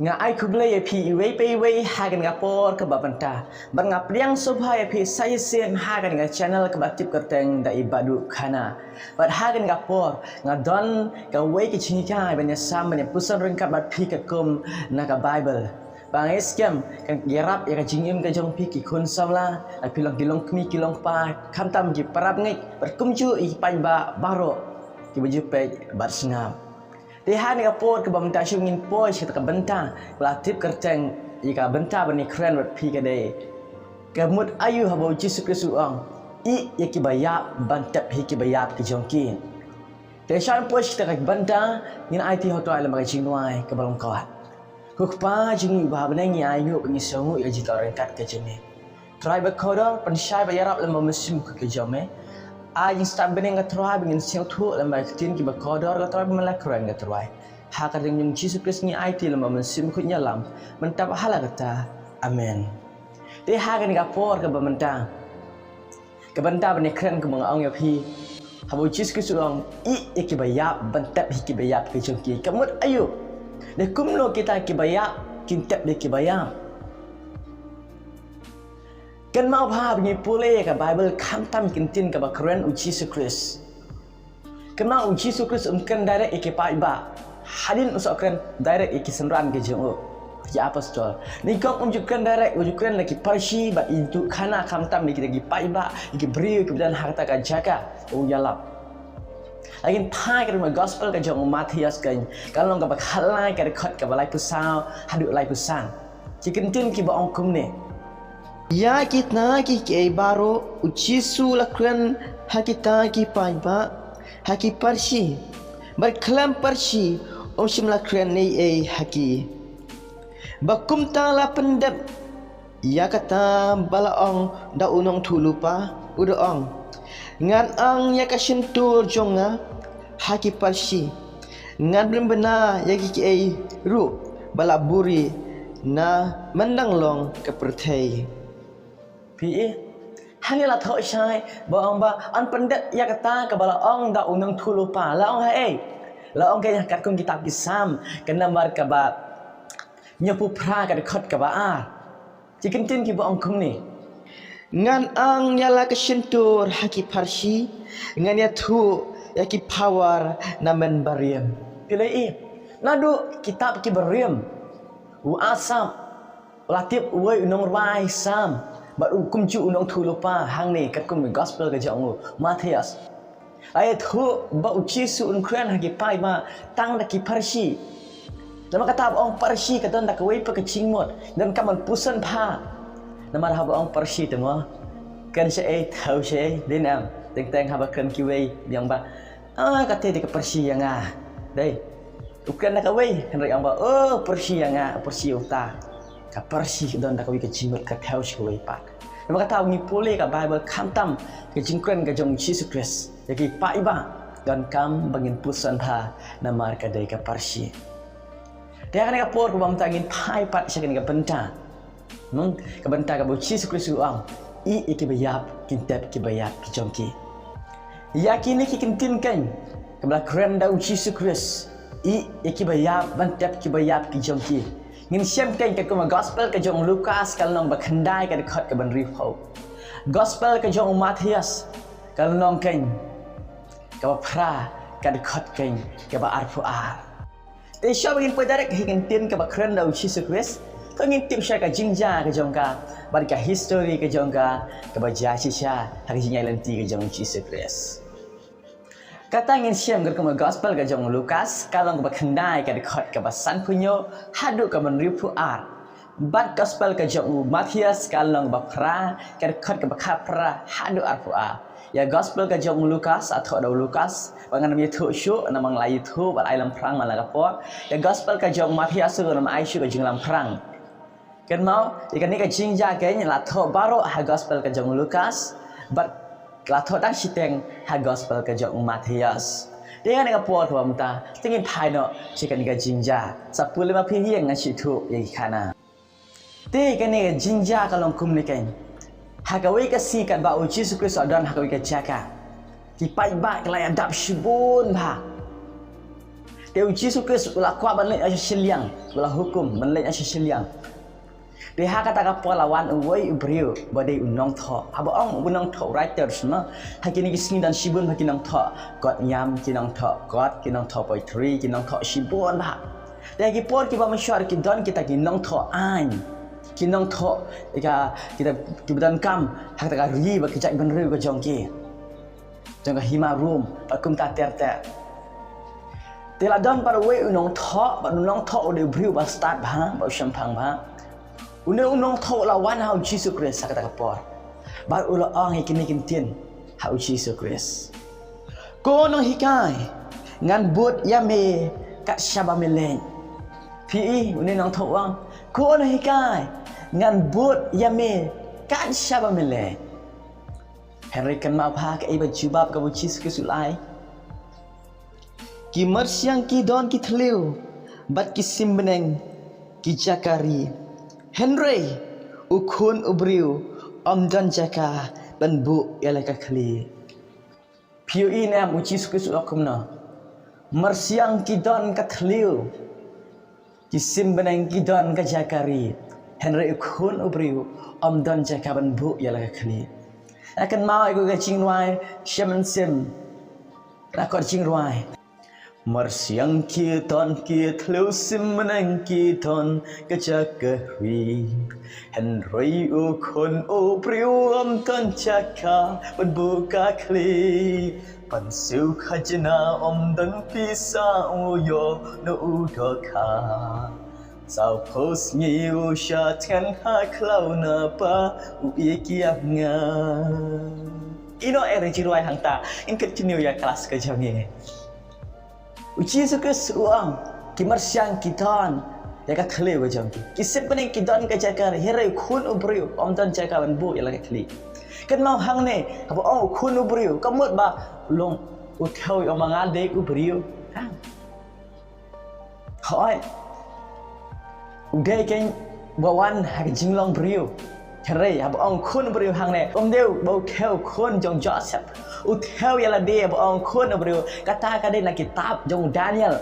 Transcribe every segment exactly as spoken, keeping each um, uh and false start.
Nga ai khublei ïa phi iwei pa iwei ha kane ka por kaba mynta. Bad nga pdiang sngewbha ïa phi sa shisien ha kane ka channel kaba tip kyrteng da i Bah Duh Khana. Bad ha kane ka por nga don kawei ka jinghikai ban ïasam ban ïapuson ryngkat bad phi katkum na ka Baibl. Ba nga ngeit skhem kan ïarap ïa ka jingim ka jong phi ki khun samla, la phi long ki longkmie ki longkpa, khamtam ki parabangeit bad kumjuh ïa ki paidbah baroh kiba ju peit bad sngap. Te ha kane ka por kaba mynta shuh ngin poi sha kata ka bynta ba la tip kyrteng ïa ka bynta ban ïakren bad phi ka dei: Ka mut aïu haba u Jisu Khrist u ong, ïeh ïa kiba ïap ban tep ïa kiba ïap ki jong ki? Te shuwa ngin poi sha kata ka bynta, ngin aiti ha U Trai lem bad ka jingduwai kaba lyngkot. Ko Kpa jong ngi uba ha bneng, ngi ainguh ba ngin sngewnguh ïa ka jingthoh ryngkat ka jong me. Trai ba kordor, pynshai bad ïarap lem bad u Mynsiem Bakhuid ka jong me. Ai jingstad bneng ko Trai ba ngin sngewthuh lem bad ki ktien kiba kordor ko Trai ba me la kren ko Trai. Ha ka kyrteng jong u Jisu Khrist ngi aiti lem bad u Mynsiem Bakhuid ngi ïalam mynta bad hala katta. Amen. Te ha kane ka por kaba mynta, ka bynta ban ïakren kumba nga ong ïa phi, haba u Jisu Khrist u ong, ïeh ïa kiba ïap ban tep ïa kiba ïap ki jong ki, ka mut aïu? Dei kumno kita kiba ïap kin tep ïa kiba ïap? Kynmaw ba haba ngi pule ïa ka Baibl, khamtam ki ktien kaba kren u Jisu Khrist. Kynmaw u Jisu Khrist um kren direct ïa ki paidbah. Hadien u sa kren direct ïa ki synran ki jong u, ki apostol. Nyngkong um ju kren direct, u ju kren da ki Parsi bad i Duh Khana, khamtam ïa ki, ïa ki paidbah, ïa ki briew kiba don ha kata ka jaka u ïalap. Lada ngin phai katkum ka gospel ka jong u Mathaios kan, ka lynnong kaba khatlai, ka dkhot kaba laiphew saw haduh laiphew san. Ki ktien kiba ong kumne: Ïa kita ki kiei baroh u Jisu u la kren ha kita ki paidbah, ha ki Parsi. Bad khlem Parsi um shym la kren ei ei ha ki. Ba kumta la pyndep ïa kata ba la ong da u nongïathuhlypa, u da ong: Ngan ang ïa ka shyntur jong nga ha ki Parsi, ngan pynbna ïa ki kiei ruh ba la buhrieh na mynta long ka pyrthei. Phi i, hangne la thoh shai ba ong ba yn pyndep ïa kata kaba la ong da u nongïathuhlypa. La ong haei? La ong kein ha katkum kitab ki Salm, ka nambar kaba hynñiewphew phra, ka dkhot kaba ar. Ki ktien kiba ong kumne: Ngan ang ïa la ka shyntur ha ki Parsi, ngan ïathuh ïa ki phawar na mynbarim. Phi la i, naduh kitab ki barim, u Asaph u la tip, uwei u nongrwai Salm, bad u kumjuh u nongïathuhlypa hangne katkum ka gospel ka jong u Mathaios. La ïathuh ba u Jisu un kren ha ki paidbah tang da ki Parsi. Namar kata ba ong Parsi ka don da kawei pat ka jingmut, donkam ban puson bha. Namar haba ong Parsi te mo, kren shaei, thaw shaei, dei ne em? Teng teng haba kren kiwei biang ba, ah, kata dei ka Parsi ïa nga. Dei. U kren da kawei, hynrei ong ba, oh, Parsi ïa nga, Parsi ïa uta. Ka Parsi ka don da kawei ka jingmut, ka thaw sha kawei pat. Namar kata ngi pule ka Baibl, khamtam ka jingkren ka jong u Jisu Khrist ïa ki paidbah, donkam ba ngin puson bha namar ka dei ka Parsi. Te ha kane ka por kaba mynta ngin phai pat sha kane ka bynta. Hmm, ka bynta kaba u Jisu Khrist u ong, ïeh ïa kiba ïap, kin tep kiba ïap ki jong ki. Ïa kine ki ktien kein kaba la kren da u Jisu Khrist, ïeh ïa kiba ïap ban tep kiba ïap ki jong ki, ngin shem kein katkum ka gospel ka jong u Lukas, ka lynnong ba khyndai, ka dkhot kaba hynriewphew. Gospel ka jong u Mathaios, ka lynnong kein kaba phra, ka dkhot kein kaba arphew ar. Te shuwa ba ngin poi direct ha ki ktien kaba kren da u Jisu Khrist, to ngin tip shuwa ka jingjia ka jong ka bad ka history ka jong ka, kaba jia shisha ha ka jingïaid lynti ka jong u Jisu Khrist. Kata ngin shem katkum ka gospel ka jong u Lukas, ka lynnong kaba khyndai, ka dkhot kaba sanphew hynñiew haduh kaba hynriewphew ar. Bad gospel ka jong u Mathaios, ka lynnong ba phra, ka dkhot kaba khatphra haduh arphew ar. Ïa gospel ka jong u Lukas, la thoh da u Lukas, bad ngan ym ïathuh shuh namar nga la ïathuh bad ai lamphrang man la ka por. Ïa gospel ka jong u Mathaios ruh ngam ai shuh ka jinglamphrang. Kynmaw, ïa kane ka jingjia kein la thoh baroh ha gospel ka jong u Lukas, bad la thoh tang shiteng ha gospel ka jong u Mathaios. Te ha kane ka por kaba mynta, te ngin phai noh sha kane ka jingjia. Sa pule ma phi, ïeng ngan shu ïathuh ïa ki khana. Te kane ka jingjia ka long kumne kein. Ha kawei ka sngi katba u Jisu Khrist u don ha kawei ka jaka, ki paidbah ki la ïadap shibun bha. Te u Jisu Khrist u la kwah ban leit na sha shiliang, u la hukum ban leit na sha shiliang. Te ha kata ka por la wan uwei u briew ba dei u nongthoh. Haba ong u nongthoh, u writer, sma, ha kine ki sngi don shibun bha ki nongthoh kot niam, ki nongthoh kot, ki nongthoh poetry, ki nongthoh shibun bha. Te ha ki por kiba mynshuwa ki don kita ki nongthoh aiñ, ki nongthoh, ka, kita kiba donkam ha kata ka ri bad ka jaitbynriew ka jong ki, jong ka hima Rom bad kumta ter ter. Te la don pat uwei u nongthoh, bad u nongthoh u dei u briew ba stad bha, ba u shemphang bha. Une u nongthoh u la wan ha u Jisu Khrist ha kata ka por, bad u la ong ïa kine ki ktien ha u Jisu Khrist: Ko Nonghikai, ngan bud ïa me kat shaba me leit. Phi i, une u nongthoh u ong: Ko Nonghikai, ngan bud ïa me kat shaba me leit. Hynrei kynmaw bha kaei ba jubab kaba u Jisu Khrist u la ai: Ki myrsiang ki don ki thliew, bad ki sim bneng ki jaka ri, hynrei u Khun u Briew ym don jaka ban buh ïa la ka khlieh. Phi ïohi ne em u Jisu Khrist u ong kumno? Myrsiang ki don ka thliew, ki sim bneng ki don ka jaka ri, hynrei u Khun u Briew ym don jaka ban buh ïa la ka khlieh. Kynmaw ïa ka jingrwai Shem Mynsiem, na kot jingrwai: Myrsiang ki don ki thliew, sim bneng ki don ka jaka ri, hynrei u Khun u Briew ym don jaka ban buh ka khlieh. Ban siew khajna ym don pisa, u ïoh noh u dohkha. Sawphew sngi u shah thngan ha khlaw naba u ïeit ïa nga. Ïehnoh ïa ka jingrwai hangta, ngin continue ïa ka klas ka jong ngi. U Jisu Khrist u ong, ki myrsiang ki don ïa ka thliew ka jong ki, ki sim bneng ki don ka jaka ri, hynrei u Khun u Briew ym don jaka ban buh ïa la ka khlieh. Kynmaw hangne, haba ong u Khun u Briew, ka mut ba u long, u thew ïa u ma nga dei u briew? Hooid. U dei keiñ ba wan ha ka jinglong briew. Hynrei haba ong Khun u Briew hangne, um dei ba u thew khun jong Joseph. U thew ïa lade haba ong Khun u Briew, kata ka dei na kitab jong u Daniel,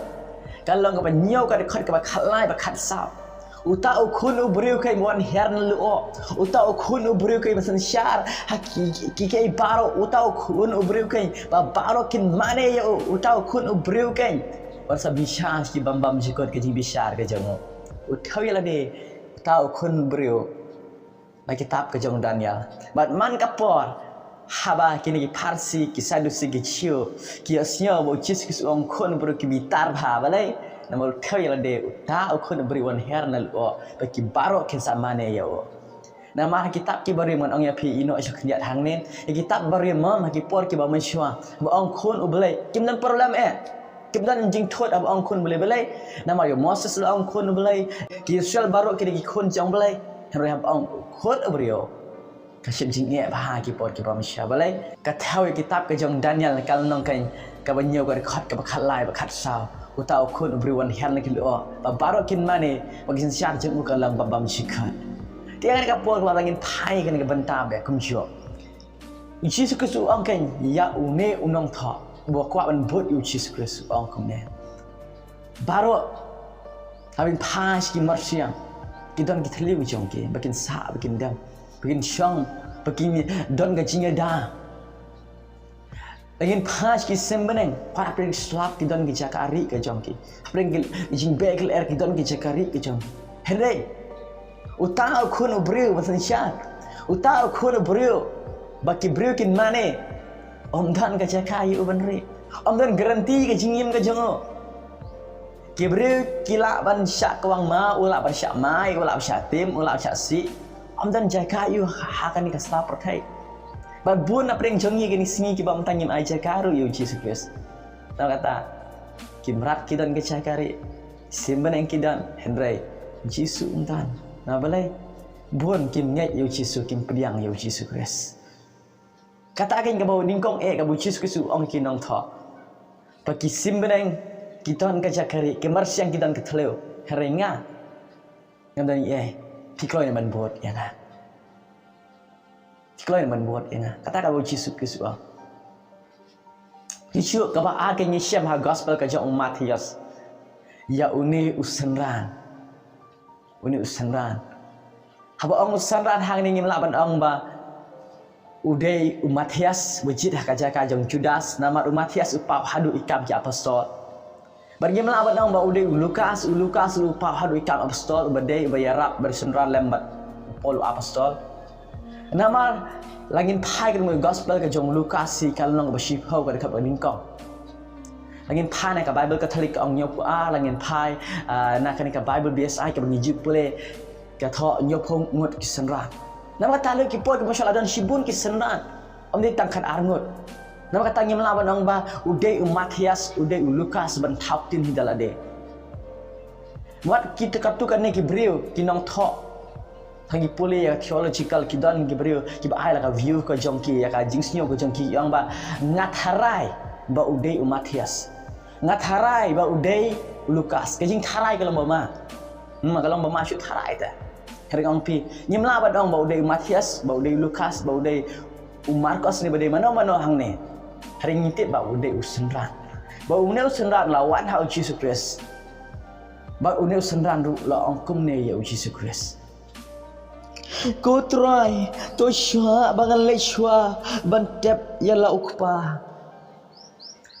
ka lynnong kaba hynñiew, ka dkhot kaba khatlai bad khatsaw. Uta u Khun u Briew keiñ ba wan hiar na lyoh. Uta u Khun u Briew keiñ ba synshar ha ki, ki, ki, kiei baroh. Uta u Khun u Briew keiñ ba baroh kin mane ïa u. Uta u Khun u Briew keiñ ba sa bishar ki bym bam jingkut, ka jingbishar ka jong u. U thew ïa lade, uta u Khun u Briew, na kitab ka jong u Daniel. Bad man ka por, haba kine ki Pharisi, ki Sadusi, ki Jiw ki ïohsngew ba u Jisu Khrist u ong Khun u Briew, ki bitar bha. Balei? Namar u thew ïa lade, uta u Khun u Briew wan hiar na lyoh, ba ki baroh kin sa mane ïa u. Namar ha kitab ki Barim, ngan ong ïa phi, ïehnoh sha khyndiat hangne, ha kitab Barim, ha ki por kiba mynshuwa, ba ong Khun u Blei, kim don problem eh. Kim don jingthut haba ong Khun u Blei. Balei? Namar ïa u Moses la ong Khun u Blei, ki Israel baroh ki dei ki khun jong u Blei. Hynrei haba ong Khun u Briew, ka shim jingeh bha ha ki por kiba mynshuwa. Balei? Ka thew ïa kitab ka jong u Daniel, ka lynnong keiñ kaba hynñiew, ka dkhot kaba khatlai bad khatsaw. Uta u Khun u Briew wan hiar na ki lyoh, ba baroh kin mane, ba ki synshar jong u kin long bym bam jingkut. Te ha kane ka por kaba ngin phai ha kane ka bynta ba kumjuh, u Jisu Khrist u ong keiñ ïa une u nongthoh uba kwah ban bud ïa u Jisu Khrist, u ong kumne: Baroh, haba phin phai sha ki myrsiang, ki don ki thliew jong ki ba kin sah, ba kin dem, ba kin shong, ba kin don ka jingïada. Lada ngin phai sha ki sim bneng, pat hapdeng ki slap ki don ki jaka rieh ka jong ki. Hapdeng ki jingbeh ki lyer ki don ki jaka rieh ka jong ki. Hynrei uta u Khun u Briew ba synshar, uta u Khun u Briew ba ki briew kin mane, ym don ka jaka ïa u ban rieh. Ym don guarantee ka jingim ka jong u. Ki briew ki lah ban shah kwang ma u, lah ban shah mai, u lah ban shah tim, u lah ban shah sih. Ym don jaka ïa u ha kane ka sla pyrthei. Bad bun hapdeng jong ngi kine ki sngi kiba mynta ngim ai jaka ruh ïa u Jisu Khrist. Namar kata, ki mrad ki don ki jaka rieh, sim bneng ki don, hynrei u Jisu um don. Namar balei? Bun kim ngeit ïa u Jisu, kim pdiang ïa u Jisu Khrist. Kata keiñ kaba nyngkong eh kaba u Jisu Khrist u ong ïa ki nongthoh, ba ki sim bneng ki don ka jaka rieh, ki myrsiang ki don ka thliew, hynrei nga, ngam don ei ei. Phi kloi ne ban bud ïa nga? Phi kloi ne ban bud ïa nga? Kata kaba u Jisu Khrist u ong. Shuh shuh kaba ar keiñ ngi shem ha gospel ka jong u Mathaios, Ïa une u synran. Une u synran. Haba ong u synran hangne ngim lah ban ong ba u dei u Matthias, ba jied ha ka jaka jong u Judas, namar u Matthias u paw haduh i kam ki apostol. Bad ngim lah ban ong ba u dei u Lukas, u Lukas u paw haduh i kam apostol, uba dei uba ïarap bad synran lem bad u Paul u apostol. Namar la ngin phai ka gospel ka jong u Lukas, hi ka lynnong ba shiphew, ka dkhot ba nyngkong. La ngin phai na ka Baibl Katholik ka ong hynñiewphew ar, la ngin phai, ah, na kane ka Baibl B S I kaba ngi ju pule, ka thoh hynñiewphew ngut ki synran. Namar kata lei ki por kiba shong la don shibun ki synran. Ym dei tang khatar ngut. Namar kata ngim lah ban ong ba u dei u Matthias, u dei u Lukas ban thaw ktien hi da lade. Wat kita katto katne ki briew, ki nongthoh. Haba ngi pule ïa ka theological, ki don ki briew kiba ai la ka view ka jong ki, ïa ka jingsngew ka jong ki, ki ong ba nga tharai ba u dei u Matthias. Nga tharai ba u dei u Lukas. Ka jingtharai ka long ba ma. Hmm, ka long ba ma shu tharai te. Hynrei ong phi, ngim lah ban ong ba u dei u Matthias, ba u dei u Lukas, ba u dei u Markos ne ba dei mano mano hangne. Hynrei ngi tip ba u dei u synran. Ba une u synran la wan ha u Jisu Khrist. Ba une u synran ruh la ong kumne ïa u Jisu Khrist. Ko Trai, to shah ba ngan leit shuwa ban tep ïa la u Kpa.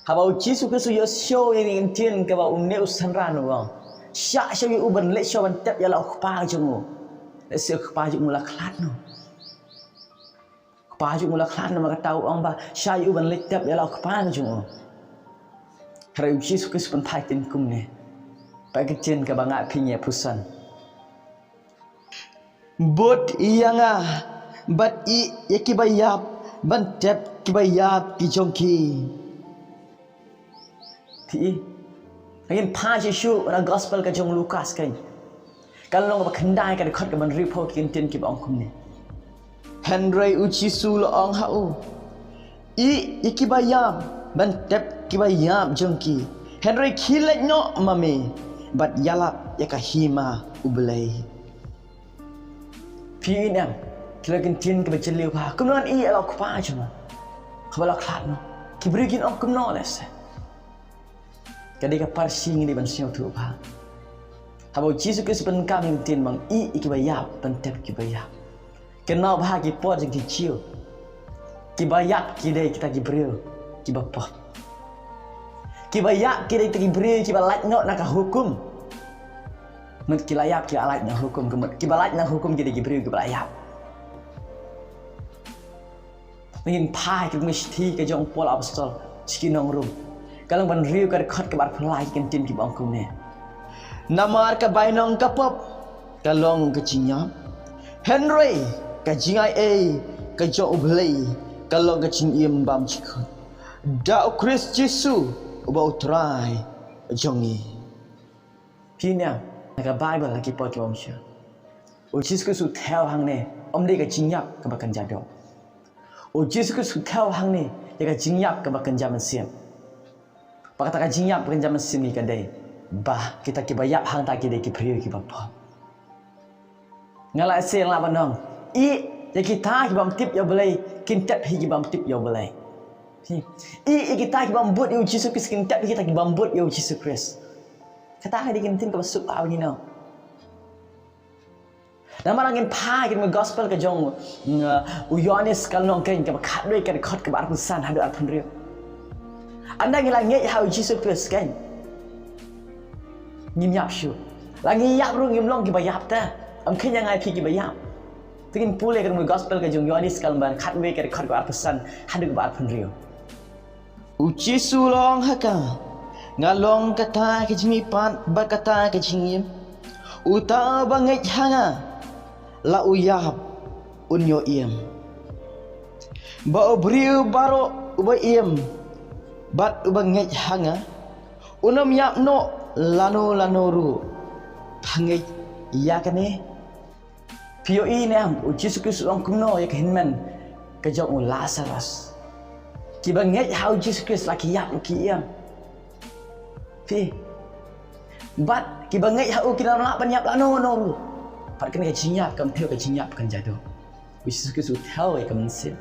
Haba u Jisu Khrist u ïohsngew ïa kane ka ktien kaba une u synran u ong, shah, shah ïa u ban leit shuwa ban tep ïa la u Kpa jong u. Lehse u Kpa jong u la khlad noh. Kpa jong u la khlad noh, namar kata u ong ba shah ïa u ban leit tep ïa la u Kpa jong u. Hynrei u Jisu Khrist u pynpaw ktien kumne. Peit ka ktien kaba nga pynïaphuson. Bud ïa nga bad ïeh ïa kiba ïap ban tep kiba ïap ki jong ki. Phi i, la ngin phai shuh shuh na gospel ka jong u Lukas kein. Ka lynnong kaba khyndai, ka dkhot kaba hynriewphew, ki ktien kiba ong kumne. Hynrei u Jisu u la ong ha u, ïeh ïa kiba ïap ban tep kiba ïap jong ki. Hynrei khie leit noh ma me bad ïalap ïa ka hima u Blei. Phi i ne em, ki la ktien kiba jylliew bha. Kumno ngan ïeh ïa la u Kpa jong nga haba la khlad noh? Ki briew kin ong kumno lehse? Ka dei ka parsi ngi dei ban sngewthuh bha. Haba u Jisu Khrist u pyndonkam ïa ka ktien ba ïeh ïa kiba ïap ban tep kiba ïap, kynmaw bha ki por jong ki Jiw. Kiba ïap ki dei kita ki briew kiba pop. Kiba ïap ki dei kita ki briew kiba lait noh na ka hukum. Mut ki la ïap ki la lait na hukum, ka mut kiba lait na hukum ki dei ki briew kiba la ïap. Ngin phai ka shithi ka jong u Paul apostol sha ki nong Rom. Ka lynnong ba hynriew, ka dkhot kaba arphew lai, ki ktien kiba ong kumne. Namar ka bainong ka pop ka long ka jingïap. Hynrei ka jingai ei ka jong u Blei ka long ka jingim bym jukut da u Khrist Jisu uba u Trai jong ngi. Phi i ne em, na ka Baibl ha ki por kiba mynshuwa, u Jisu Khrist u thew hangne, ym dei ka jingïap kaba kynja doh. U Jisu Khrist u thew hangne ïa ka jingïap kaba kynja mynsiem. Ba kata ka jingïap kaba kynja mynsiem ka dei ba kita kiba ïap hangta ki dei ki briew kiba pop. Nga la sngewthuh ban ong, ïeh ïa kita ki bym tip ïa u Blei kin tep hi ki bym tip ïa u Blei. Ïeh ïa kita ki bym bud ïa u Jisu Khrist kin tep hi kita ki bym bud ïa u Jisu Khrist. Kata ka dei ka ktien kaba suk ba ngi nang. Namar ngin phai ka gospel ka jong, mm, u Ïoannis ka lynnong kaba khatwei, ka dkhot kaba arphew san haduh arphew hynriew. Ynda ngi la ngeit ha u Jisu Khrist kein, ngim ïap shuh. La ngi ïap ruh ngim long kiba ïap te. Ym kheiñ ïa nga ïa phi kiba ïap. Te ngin pule ka gospel ka jong u Ïoannis ka lynnong kaba khatwei, ka dkhot kaba arphew san haduh kaba arphew hynriew. U Jisu u la ong ha ka, nga long kata ka jingmihpat bad kata ka jingim. Uta uba ngeit ha nga, la u ïap un ïoh im. Bad u briew baroh uba im bad uba ngeit ha nga, un ym ïap noh lano lano ruh. Phi ngeit ïa kane? Phi ïohi ne em, u Jisu Khrist u ong kumno ïa ka hynmen ka jong u Lasarus? Kiba ngeit ha u Jisu Khrist la ki ïap, ki im. Phi. Bad kiba ngeit ha u kin ym lah ban ïap lano lano ruh. Bad kane ka jingïap kam thew ka jingïap kynja doh. U Jisu Khrist u thew ïa ka mynsiem.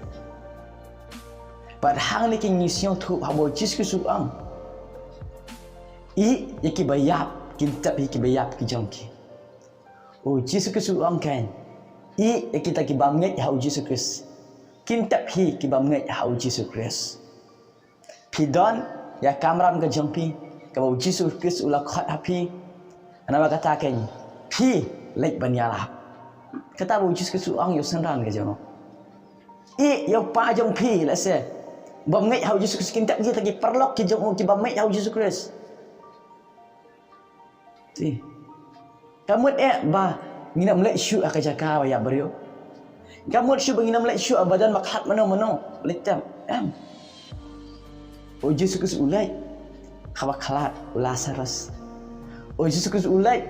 Bad hangne ki ngi sngewthuh haba u Jisu Khrist u ong, ïeh ïa kiba ïap Kin tep hi kiba ïap ki jong ki. U Jisu Khrist u ong kein, ïa kita ki bym ngeit ha u Jisu Khrist, kin tep hi ki bym ngeit ha u Jisu Khrist. Phi don ïa ka kamram ka jong phi kaba u Jisu Khrist u la khot ha phi. Namar kata kein phi leit ban ïalap. Kata ba u Jisu Khrist u ong ïa u synran ka jong u. Ïa u pa jong phi lehse bym ngeit ha u Jisu Khrist, kin tep kita ki paralok ki jong u ki bym ngeit ha u Jisu Khrist. Te ka mut eh ba ngin ym leit shuh ha ka jaka ba ïap briew. Ka mut shuh ba ngin ym leit shuh ba don ba khlad mano mano. Leit tep em. U Jisu Khrist u leit haba khlad u Lasarus. U Jisu Khrist u leit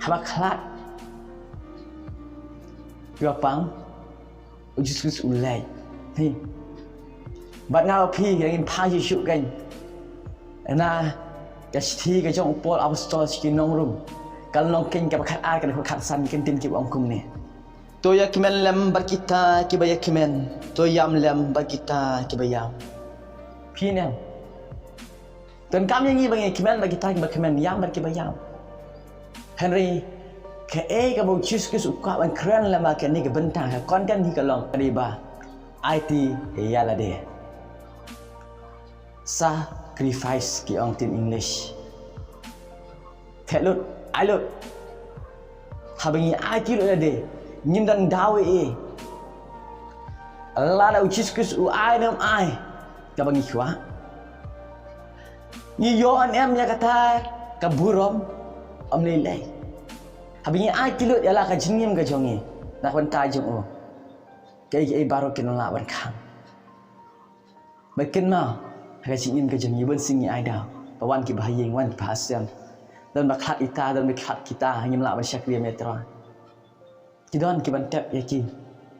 haba khlad u pang. U Jisu Khrist u leit. Hi. Bad nga bad phi ngin phai shuh shuh kein na ka shithi ka jong u Paul apostol sha ki nong Rom, ka lynnong kein kaba khatar ka dkhot khatsan, ki kyntien kiba ong kumne. To ïakmen lem bad kita kiba ïakmen, to ïam lem bad kita kiba ïam. Phi ne em? Donkam ïa ngi ba ngi kmen bad kita kiba kmen, ïam bad kiba ïam. Hynrei kaei kaba u Jisu Khrist u kwah ban kren lem bad kane ka bynta, ka content hi ka long ka dei ba aiti ïa lade. Sacrifice ki ong ktien English. Theh lut, ai lut. Haba ngi aiti lut ïa lade, ngim don daw ei ei. Lada u Jisu Khrist u ai ne ym ai kaba ngi kwah. Ngi ïoh ne em ïa kata ka burom? Ym lei lei. Haba ngi aiti lut ïa la ka jingim ka jong ngi na ka bynta jong u, kaei kaei baroh kin lah ban khang. Ba kynmaw ha ka jingim ka jong ngi, bun sien ngi ai daw ba wan kiba ha ïing, wan kiba ha sem. Don ba khlad ita, don ba khlad kita, ngim lah ban shakri ïa me Trai. Ki don kiban tep ïa ki.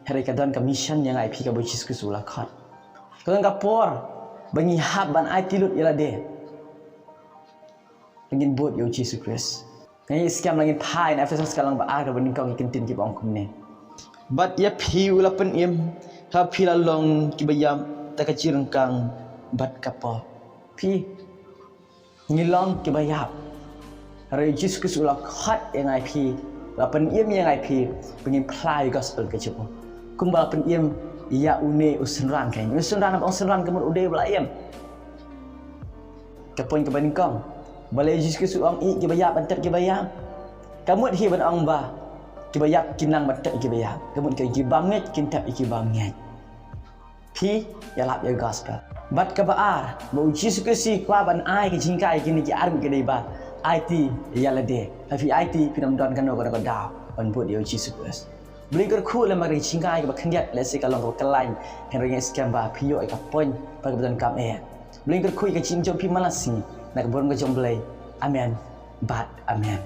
Hynrei ka don ka mission ïa nga ïa phi kaba u Jisu Khrist u la khot. Ka don ka por ba ngi hap ban aiti lut ïa lade. Ba ngin bud ïa u Jisu Khrist. Ngi skhem, la ngin phai na Ephesos ka lynnong ba ar, kaba nyngkong, ki kyntien kiba ong kumne. Bad ïa phi u la pynim ha phi la long kiba ïap da ka jingryngkang bad ka pop. Phi, ngi long kiba ïap. Hynrei u Jisu Khrist u la khot ïa nga ïa phi, la pynim ïa nga ïa phi ba ngin phla ïa u gospel ka jong u. Kumba la pynim ïa une u synran kein. U synran, ba ong synran ka mut u dei uba la im. Ka point kaba nyngkong, balei u Jisu Khrist u ong ïeit kiba ïap ban tep kiba ïap? Ka mut hi ban ong ba kiba ïap kin nang ban tep kiba ïap. Ka mut ki bym ngeit kin tep ïa ki bym ngeit. Phi ïalap ïa ka gospel. Bad kaba ar, ba u Jisu Khrist u kwah ban ai ka jinghikai ïa kine ki arngut ka dei ba aiti ïa lade. Lada phi aiti, phin ym don kano kano ka daw ban bud ïa u Jisu Khrist. Blei kyrkhu lem bad ka jinghikai kaba khyndiat, lehse ka long kaba khlaiñ, hynrei nga skhem ba phi ïoh ïa ka point ba kaba donkam eh. Blei kyrkhu ïa ka jingim jong phi man la sngi na ka burom ka jong Blei. Amen bad amen.